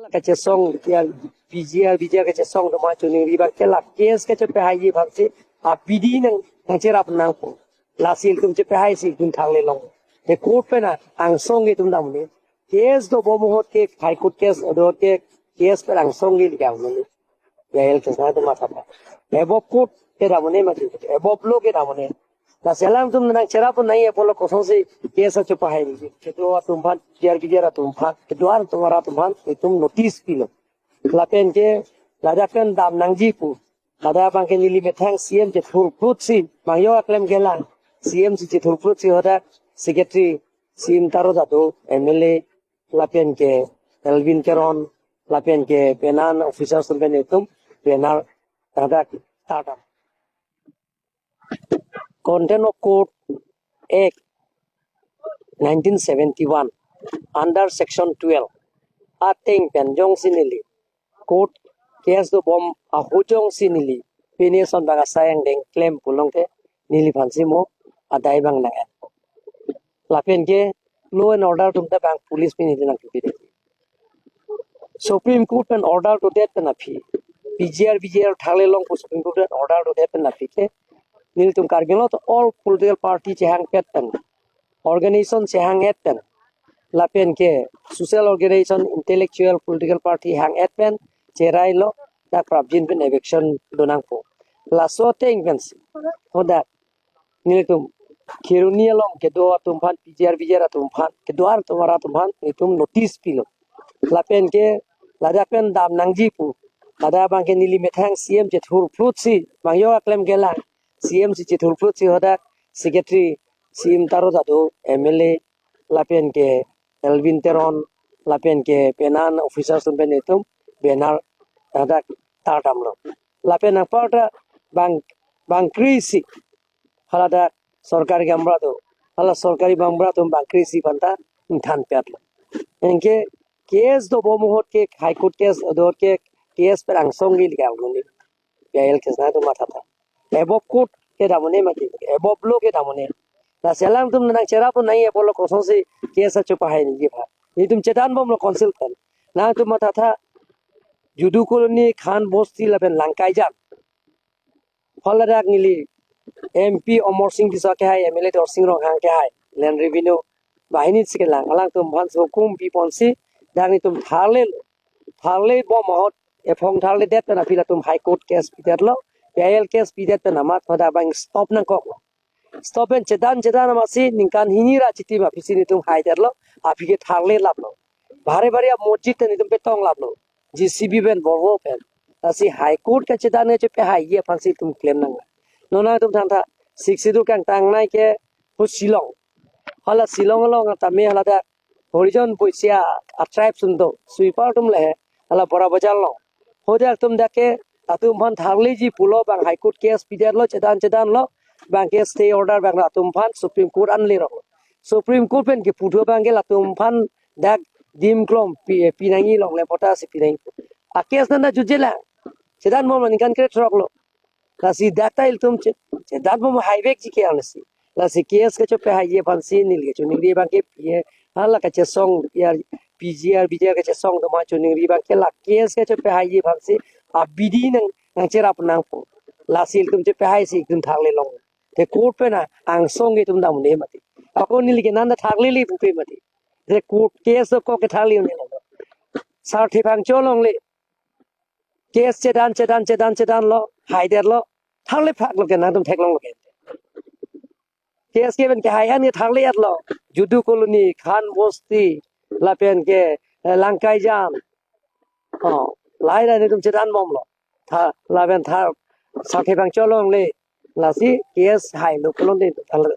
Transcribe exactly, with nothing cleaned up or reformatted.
Kachesong ya P G R, P G R kachesong atum aphan choningri abang ke la case kachepahaiji aphansi abidi nang nangcherap nangpo. Lasi ilitum chepahaisi ilitum thangle long. Te court pen angsong ke itum damne. Case dobom ahut ke High Court case do ke case pen angsong ke liang mane. P I L case nangtum mathatha. Above court ke damne mati. Above law ke damne. Lasi alangtum nangcherap nangji apotlo kosonsi case achepahaiji. Kedo atum aphan, P G R P G R atum aphan, kedo atum arat atum aphan itum notice pilo. Lapen ke ladak pen dam nangji pu. Ladak abang ke neli methang C M chethurprutsi, bang yo aklem kelang. C M si chethurprutsi hadak Secretary C M Taro Jadhav, M L A, lapen ke Elwin Teron, lapen ke penang officers pen itum, penang hadak tardam. Contempt of Court Act nineteen seventy-one under Section twelve ateng pen jongsi neli court case dobom ahut jongsi neli pine ason abang asai angdeng klem pulote neliphansi mo adai abang nang-en. Lapen ke law and order atum ta bang police pen neli nangkepi de. Supreme Court pen order dodet pen aphi, P G R P G R thangle long pu Supreme Court pen order dodet pen aphi ke nelitum Karbi Anglong ta all political party chehangpet pen, organization chehang-et pen, lapen ke social organization, intellectual, political party hang-et pen cherailo, dak prapjin pen eviction do nangpo. Laso ateng pensi hadak nelitum Kheroni along kedo atum aphan, P G R P G R atum aphan, kedo atum arat atum aphan itum notice pilo. Lapen ke ladak pen dam nangji pu. Ladak abang ke neli methang C M chethurprutsi, bang yo aklem kelang. C M si chethurprutsi hadak Secretary C M Taro Jadhav, M L A, lapen ke Elwin Teron, lapen ke penang officers pen itum banner hadak tardamlo. Lapen anparta bang bangkrisi haladak sorkari gaonbura do, hala sorkari gaonbura atum bangkrisi aphanta ingthanpetlo. Anke case dobom ahut ke High Court case do ke case pen angsong ke liang mane. P I L case nangtum mathatha. Above court ke damne mati, above law ke damne. Lasi alangtum nangcherap nangji apotlo kosonsi case achepahaiji aphan. Itum chedanbomlo council pen. Nangtum mathatha, Judu Colony, Khan Bosti lapen Langkaijan. Haladak neli M P Amarsing Tisso kehai, M L A Dorsing Ronghang kehai, Land Revenue banghini si kelang, alangtum aphan hukum piponsi dak nelitum thangle, thanglebom ahut, ephong thangledet pen aphi latum High Court case pidetlo, P I L case pidet pen amat hadak abang stop nangkoklo. Stop pen chedan chedan amatsi ningkan hini ra chitim aphisi nelitum haidetlo, aphi ke thanglelaplo. Bhari bhari amosjid ta nelitum petonglaplo, J C B pen, Volvo pen. Lasi High Court kachedan kachepahaiji aphansi itum klem nang. Non nangtum thantha, Sixth Schedule kangtangnei ke hu Shillong. Hala Shillong along tame haladak Harijan pusi a-tribe atum do, sweeper atum le, hala Bora Bazar along. Hadak atum dak ke latum aphan thangleji pulo, bang High Court case pidetlo, chedan chedanlo, bang ke stay order bang latum aphan Supreme Court an lerok. Supreme Court pen kepu thu abang ke latum aphan dak dim klom pi, pinangji longle pota si pinang. A case nana jutje lang. Chedanbom ningkan krethrok lo. Lasi dak ta ilitum che, chedanbom haivekji ke ansi. Lasi case kachepahaiji aphansi neli kachoningri abang ke P A, hala kachesong ya P G R, P G R kachesong atum aphan choningri abang ke la case kachepahaiji aphansi abidi nang nangcherap nangpo. Lasi ilitum chepahaisi ilitum thangle long. Te court pen angsong ke itum damne mati. Ako neli ke nana thanglele pupe mati. Te court case dokok ke thangle un'e lo. Sarthe Phangcho along le case chedan chedan chedan chedanlo, haidetlo, thangle phaklo ke nangtum theklonglo ke. Case ke pen kehai an ke thangle-etlo. Judu Colony, Khan Bosti, lapen ke, eh, Langkaijan. Oh, lahai lahai nelitum chedanbomlo. Tha, lapen tha, Sarthe Phangcho along le. Lasi case hailo pulote thangle.